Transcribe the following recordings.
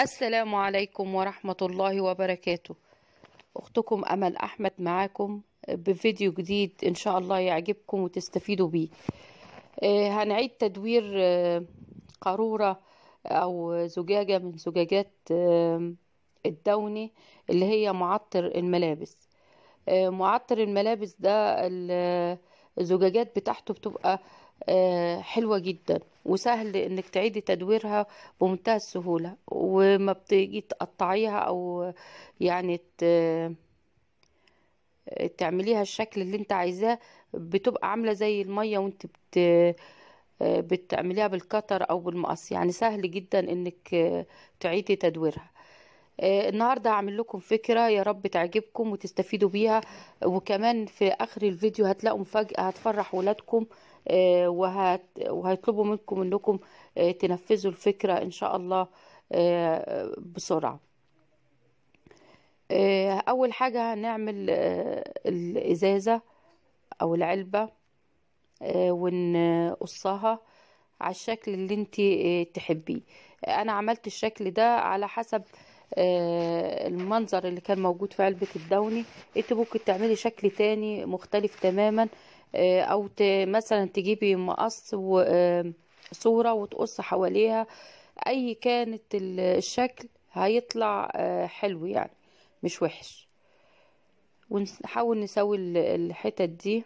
السلام عليكم ورحمة الله وبركاته. أختكم أمل أحمد معاكم بفيديو جديد إن شاء الله يعجبكم وتستفيدوا بيه. هنعيد تدوير قارورة أو زجاجة من زجاجات الدوني اللي هي معطر الملابس. معطر الملابس ده الزجاجات بتاعته بتبقى حلوة جدا وسهل انك تعيدي تدويرها بمنتهى السهولة، وما بتيجي تقطعيها او يعني تعمليها الشكل اللي انت عايزاه، بتبقى عاملة زي المية وانت بتعمليها بالكتر او بالمقص، يعني سهل جدا انك تعيدي تدويرها. النهاردة هعمل لكم فكرة يا رب تعجبكم وتستفيدوا بيها، وكمان في اخر الفيديو هتلاقوا مفاجأة هتفرح ولادكم، وهيطلبوا منكم انكم تنفذوا الفكرة ان شاء الله بسرعة. اول حاجة هنعمل الازازة او العلبة ونقصها على الشكل اللي انت تحبيه. انا عملت الشكل ده على حسب المنظر اللي كان موجود في علبة الدوني. انت ممكن تعملي شكل تاني مختلف تماما، او مثلا تجيبي مقص وصورة وتقص حواليها، اي كانت الشكل هيطلع حلو يعني مش وحش. ونحاول نسوي الحتت دي.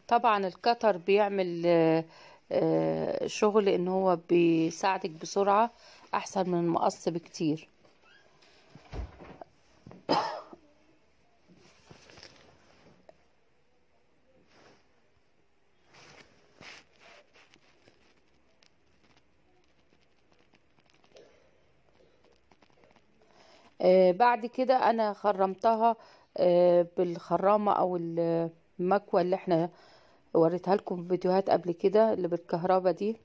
طبعا الكتر بيعمل شغل ان هو بيساعدك بسرعة احسن من المقص بكتير. بعد كده انا خرمتها بالخرامة او المكوة اللي احنا وريتها لكم في فيديوهات قبل كده، اللي بالكهرباء دي.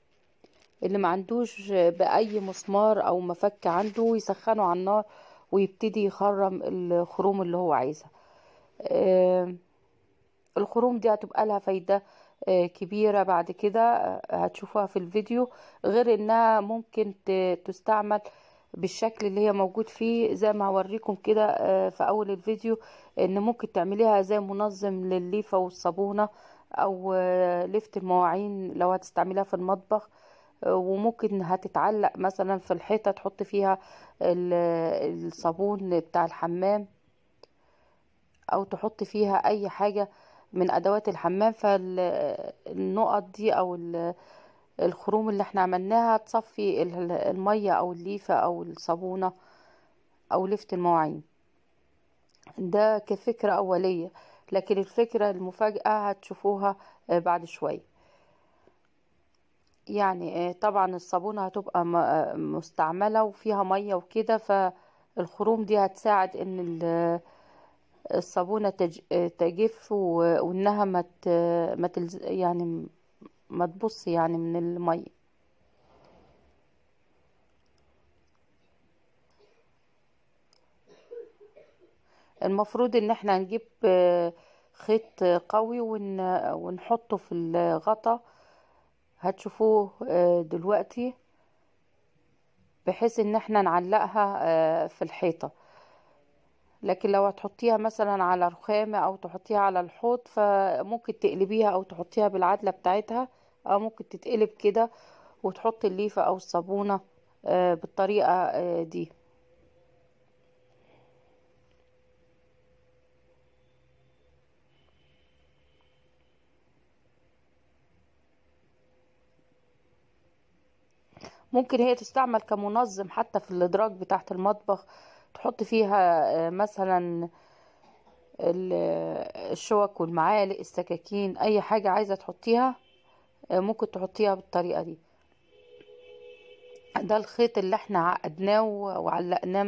اللي ما عندوش باي مسمار او مفك عنده يسخنه على النار ويبتدي يخرم الخروم اللي هو عايزها. الخروم دي هتبقى لها فايدة كبيرة بعد كده هتشوفوها في الفيديو، غير انها ممكن تستعمل بالشكل اللي هي موجود فيه زي ما هوريكم كده في اول الفيديو، ان ممكن تعمليها زي منظم للليفة والصابونة او لفة المواعين لو هتستعمليها في المطبخ، وممكن هتتعلق مثلا في الحيطة تحط فيها الصابون بتاع الحمام، او تحط فيها اي حاجة من ادوات الحمام. فالنقط دي او الخروم اللي احنا عملناها تصفي المية او الليفة او الصابونة او لفة المواعين. ده كفكرة اولية، لكن الفكرة المفاجأة هتشوفوها بعد شوية. يعني طبعا الصابونة هتبقى مستعملة وفيها مية وكده، فالخروم دي هتساعد ان الصابونة تجف وانها ما يعني ما تبص يعني من المية. المفروض ان احنا هنجيب خيط قوي ونحطه في الغطا، هتشوفوه دلوقتي، بحيث ان احنا نعلقها في الحيطة. لكن لو هتحطيها مثلا على رخامة او تحطيها على الحوض فممكن تقلبيها او تحطيها بالعدلة بتاعتها، او ممكن تتقلب كده وتحطي الليفة او الصابونة بالطريقة دي. ممكن هي تستعمل كمنظم حتى في الادراج بتاعت المطبخ، تحط فيها مثلا الشوك والمعالق، السكاكين، اي حاجة عايزة تحطيها ممكن تحطيها بالطريقة دي. ده الخيط اللي احنا عقدناه وعلقناه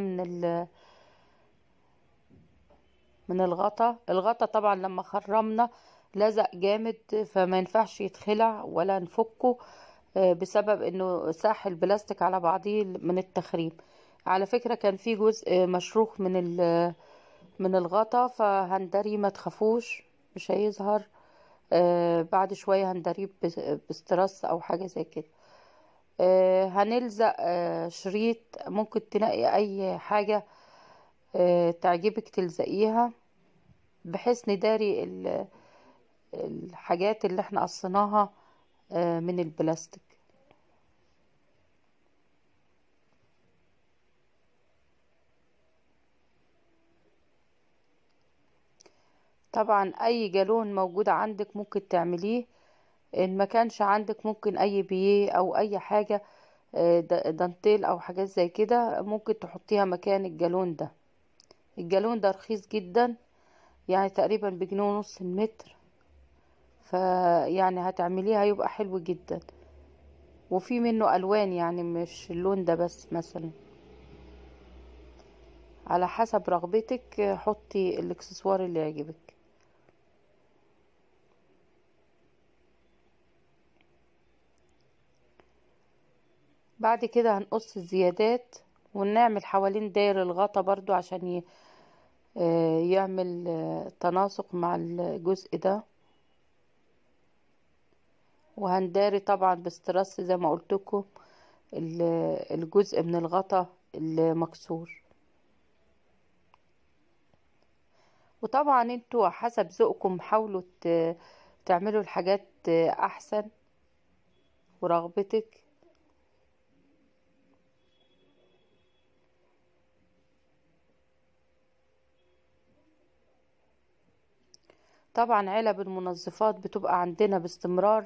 من الغطا. الغطا طبعا لما خرمنا لزق جامد، فما ينفعش يتخلع ولا نفكه، بسبب انه ساح البلاستيك على بعضيه من التخريم. على فكرة كان في جزء مشروخ من الغطا، فهندري ما تخافوش مش هيظهر. بعد شوية هندريه باسترس او حاجة زي كده. هنلزق شريط، ممكن تنقي اي حاجة تعجبك تلزقيها، بحيث نداري الحاجات اللي احنا قصيناها من البلاستيك. طبعا اي جالون موجود عندك ممكن تعمليه، ان ما كانش عندك ممكن اي بيه او اي حاجة دانتيل او حاجات زي كده ممكن تحطيها مكان الجالون ده. الجالون ده رخيص جدا، يعني تقريبا بجنيه ونص المتر، فيعني هتعمليه هيبقى حلو جدا. وفي منه الوان، يعني مش اللون ده بس، مثلا على حسب رغبتك حطي الاكسسوار اللي يعجبك. بعد كده هنقص الزيادات ونعمل حوالين داير الغطا برضو عشان يعمل تناسق مع الجزء ده. وهنداري طبعا باسترس زي ما قلتلكم الجزء من الغطا المكسور. وطبعا انتوا حسب ذوقكم حاولوا تعملوا الحاجات احسن ورغبتك. طبعا علب المنظفات بتبقى عندنا باستمرار،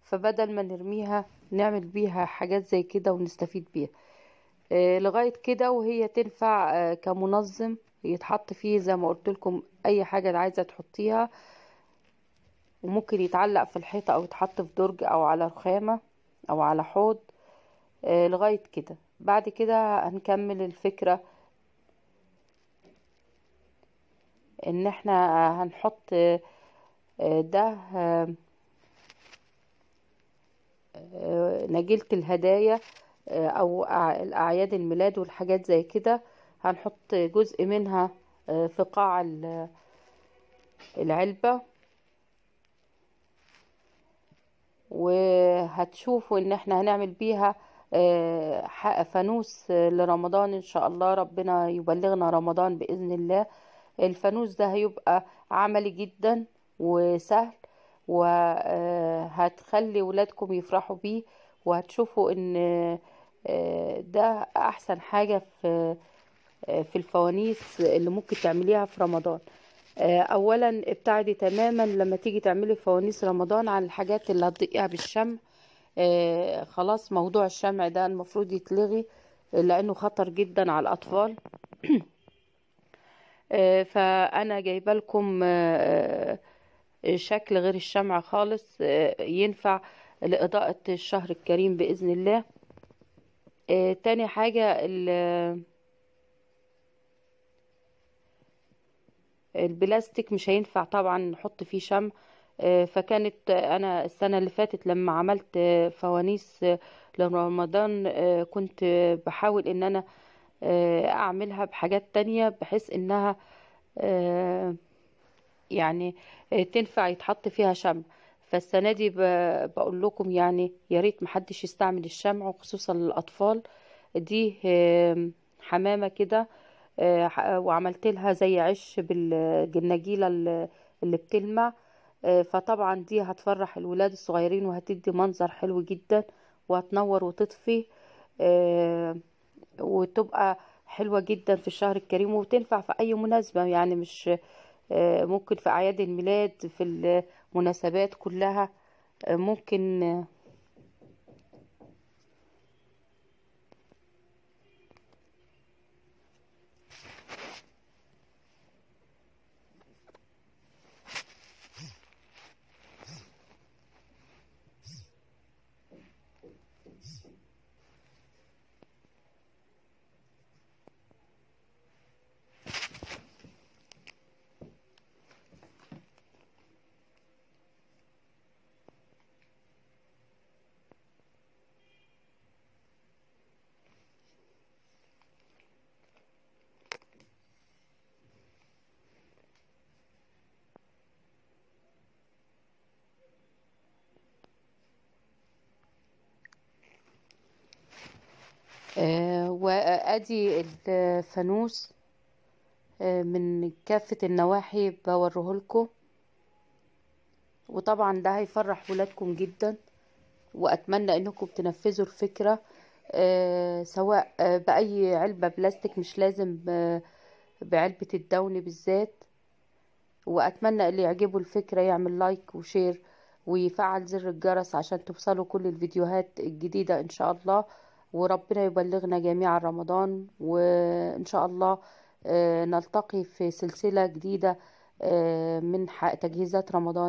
فبدل ما نرميها نعمل بيها حاجات زي كده ونستفيد بيها. لغاية كده وهي تنفع كمنظم يتحط فيه زي ما قلت لكم اي حاجة عايزة تحطيها، وممكن يتعلق في الحيطة او يتحط في درج او على رخامة او على حوض. لغاية كده. بعد كده هنكمل الفكرة ان احنا هنحط ده نجيلة الهدايا او الاعياد الميلاد والحاجات زي كده، هنحط جزء منها في قاع العلبة، وهتشوفوا ان احنا هنعمل بيها فانوس لرمضان ان شاء الله. ربنا يبلغنا رمضان بإذن الله. الفانوس ده هيبقى عملي جدا وسهل، وهتخلي ولادكم يفرحوا بيه، وهتشوفوا ان ده احسن حاجة في الفوانيس اللي ممكن تعمليها في رمضان. اولا ابتعدي تماما لما تيجي تعملي فوانيس رمضان عن الحاجات اللي هتضيقها بالشمع. خلاص موضوع الشمع ده المفروض يتلغي لانه خطر جدا على الاطفال. فانا جايبه لكم شكل غير الشمع خالص، ينفع لإضاءة الشهر الكريم بإذن الله. تاني حاجة البلاستيك مش هينفع طبعا نحط فيه شمع. فكانت انا السنة اللي فاتت لما عملت فوانيس لرمضان كنت بحاول ان انا اعملها بحاجات تانية بحيث انها يعني تنفع يتحط فيها شمع. فالسنة دي بقول لكم يعني يا ريت محدش يستعمل الشمع، وخصوصا للأطفال. دي حمامة كده وعملت لها زي عش بالجناجيلة اللي بتلمع، فطبعا دي هتفرح الولاد الصغيرين وهتدي منظر حلو جدا، وهتنور وتطفي وتبقى حلوة جدا في الشهر الكريم، وتنفع في أي مناسبة، يعني مش ممكن في أعياد الميلاد، في المناسبات كلها ممكن. وادي الفانوس من كافة النواحي بوريهولكم، وطبعا ده هيفرح ولادكم جدا، واتمنى انكم تنفذوا الفكرة، سواء باي علبة بلاستيك، مش لازم بعلبة الداوني بالذات. واتمنى اللي يعجبه الفكرة يعمل like و share ويفعل زر الجرس عشان توصلوا كل الفيديوهات الجديدة ان شاء الله. وربنا يبلغنا جميعا رمضان، وان شاء الله نلتقي في سلسلة جديدة من تجهيزات رمضان.